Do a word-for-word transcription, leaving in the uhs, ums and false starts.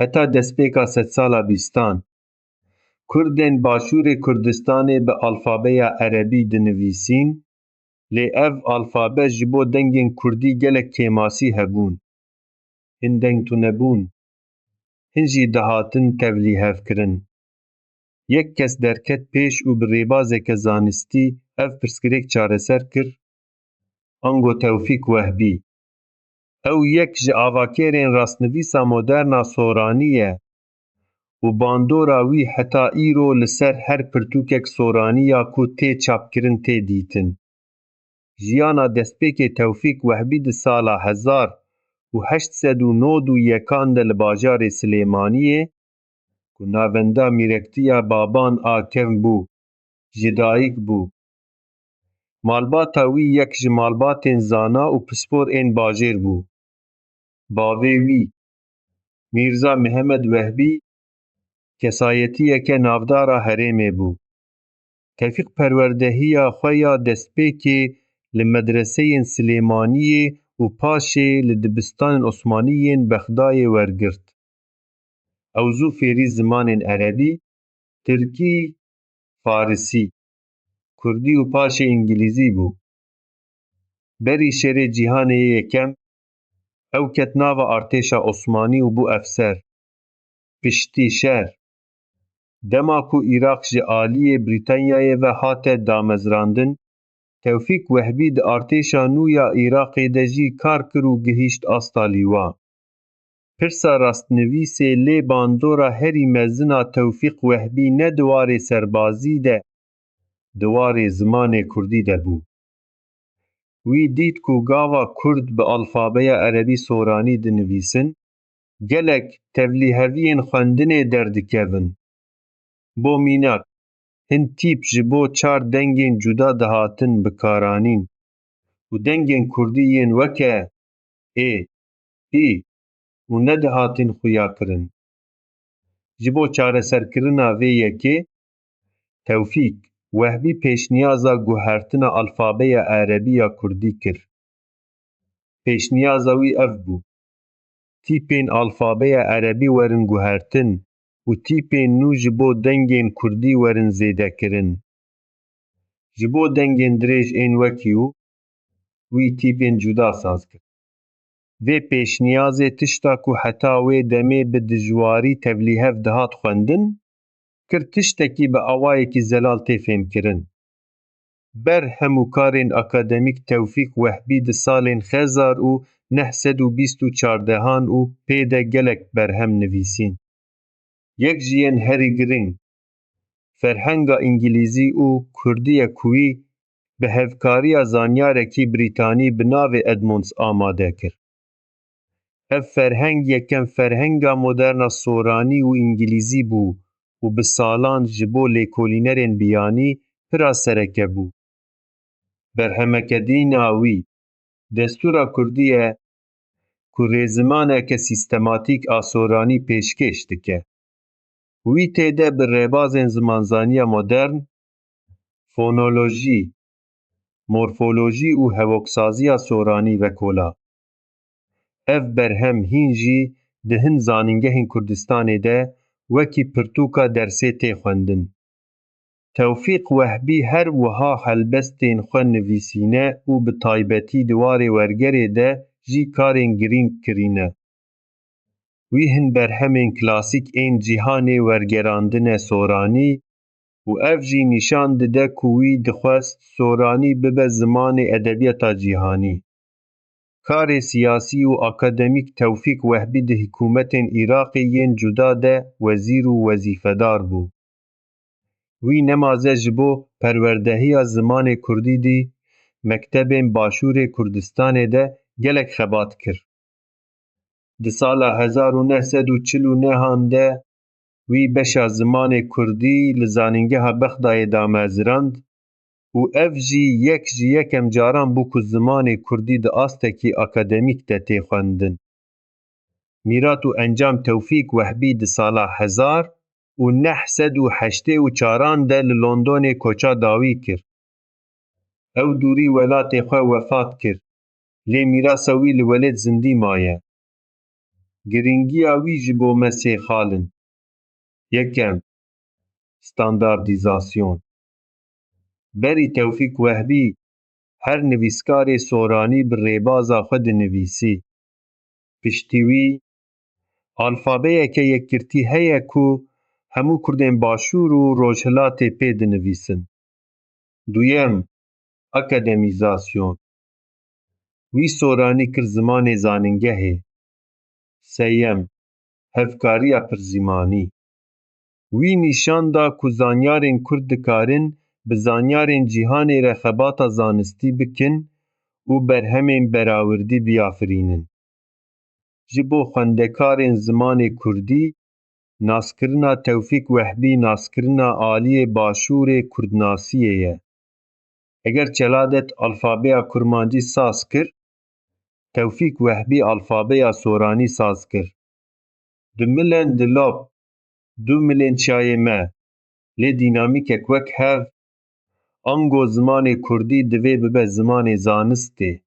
Heta destpêka sedsala bîstan, Kurdên Başûrê Kurdistanê bi alfabeya erebî dinivîsîn, lê ev alfabe ji bo dengên kurdî gelek kêmasî hebûn. Hin deng tune bûn. Hin jî dihatin tevlîhevkirin. Yek kes derket pêş û bi rêbazeke zanistî ev pirsgirêk çareser kir, ango Tewfîk Wehbî. Ew yek ji avakêrên rastnivîsa modern a soranî ye û bandora wî heta îro li ser her pirtûkek soranî ya ku tê çapkirin tê dîtin. Jiyana destpêkê Tewfîk Wehbî di sala hezar û heşt sed û nod û yekan de li bajarê Silêmaniyê, ku navenda mîrektiya baban a kevn bû, ji dayik bû. Malbata wî yek ji malbatên zana û pispor ên bajêr bû. Bavê wî, Mîrza Mihemed Wehbî, kesayetiyeke navdar a herêmê bû. Tevfîq perwerdehiya xwe ya destpêkê li medreseyên Silêmaniyê û paşê li dibistanên Osmanî yên Bexdayê wergirt. Ew zû fêrî zimanên erebî, tirkî, farisî, kurdî û paşê îngilîzî bû. Berî şerê cîhanê yê yekem, ew ket nava artêşa Osmanî û bû efser. Piştî şer, dema ku Iraq ji aliyê Brîtanyayê ve hate damezrandin, Tewfîk Wehbî di artêşa nû ya Iraqê de jî kar kir û gihîşt asta lîwa. Pirsa rastnivîsê lê bandora herî mezin a Tewfîq Wehbî ne di warê serbazî de, di warê zimanê kurdî de bû. Wî dît ku gava kurd bi alfabeya erebî soranî dinivîsin, gelek tevlîheviyên xwendinê derdikevin. Bo mînak, hin tîp ji bo çar dengên cuda dihatin bikaranîn û dengên kurdî yên weke ê, î û nedihatin xuyakirin. Ji bo çareserkirina vê yekê, Tewfîk Wehbî pêşniyaza guhertina alfabeya erebî ya kurdî kir. Pêşniyaza wî ev bû, tîpên alfabeya erebî werin guhertin û tîpên nû ji bo dengên kurdî werin zêdekirin. Ji bo dengên dirêj ên wekî û wî tîpên cuda saz kir. Vê pêşniyazê tişta ku heta wê demê bi dijwarî tevlîhev dihat xwendin, kir tiştekî bi awayekî zelal tê fêmkirin. Berhem û karên akademîk Tewfîq Wehbî di salên hezar û neh sed û bîst û çardehan û pê de gelek berhem nivîsîn. Yek ji yên herî girîng, Ferhenga Îngilîzî û Kurdî ye ku wî bi hevkariya zanyarekî Brîtanî bi navê Edmonds amade kir. Ev ferheng yekem ferhenga moderna soranî û îngilîzî bû û bi salan ji bo lêkolînerên biyanî pira sereke bû. Berhemeke dîna wî, Destûra Kurdî ye ku rêzimaneke sîstematîk a soranî pêşkêş dike. Wî tê de bi rêbazên zimanzaniya modern, fonolojî, morfolojî û hevoksaziya soranî vekola. Ev berhem hîn jî di hin zanîngehên Kurdistanê de wekî pirtûka dersê tê xwendin. Tewfîq Wehbî her wiha helbestên xwe nivîsîne û bi taybetî di warê wergerê de jî karên girîng kirîne. Wî hin berhemên klasîk ên cîhanê wergerandine soranî û ev jî nîşan dide ku wî dixwest soranî bibe zimanê edebiyata cîhanî. Karê siyasî û akademîk Tewfîq Wehbî di hikûmetên Iraqê yên cuda de wezîr û wezîfedar bû. Wî nemaze ji bo perwerdehiya zimanê kurdî dî mektebên Başûrê Kurdistanê de gelek xebat kir. Di sala hezar û neh sed û çil û nehan de wî beşa zimanê kurdî li Zanîngeha Bexdayê damezirand û ev jî yek ji yekem caran bû ku zimanê kurdî di astekî akademîk de tê xwendin. Mîrat û encam Tewfîk Wehbî di sala hezar û neh sed û heştê û çaran de li Londonê koça dawî kir. Ew dûrî welatê xwe wefat kir, lê mîrasa wî li welêt zindî maye. Girîngiya wî ji bo me sê xal in. Yekem, standardîzasyon. Berî Tewfîk Wehbî her nivîskarê soranî bi rêbaza xwe dinivîsî. Piştî wî, alfabeyeke yekgirtî heye ku hemû kurdên Başûr û Rojhilatê pê dinivîsin. Duyem, akademîzasyon. Wî soranî kir zimanê zanîngehê. Seyem, hevkariya pirzimanî. Wî nîşan da ku zanyarên kurd dikarin bi zanyarên cîhanê re xebata zanistî bikin û berhemên berawirdî biyafirînin. Ji bo xwendekarên zimanê kurdî, naskirina Tewfîk Wehbî naskirina aliyê başûrê kurdnasiyê ye. Eger Çeladet alfabeya kurmancî saz kir, Tewfîk Wehbî alfabeya soranî saz kir. Di milen dilop, du milên çiyayê me, lê dînamîkek wek hev, ango zimanê kurdî divê bibe zimanê zanistê.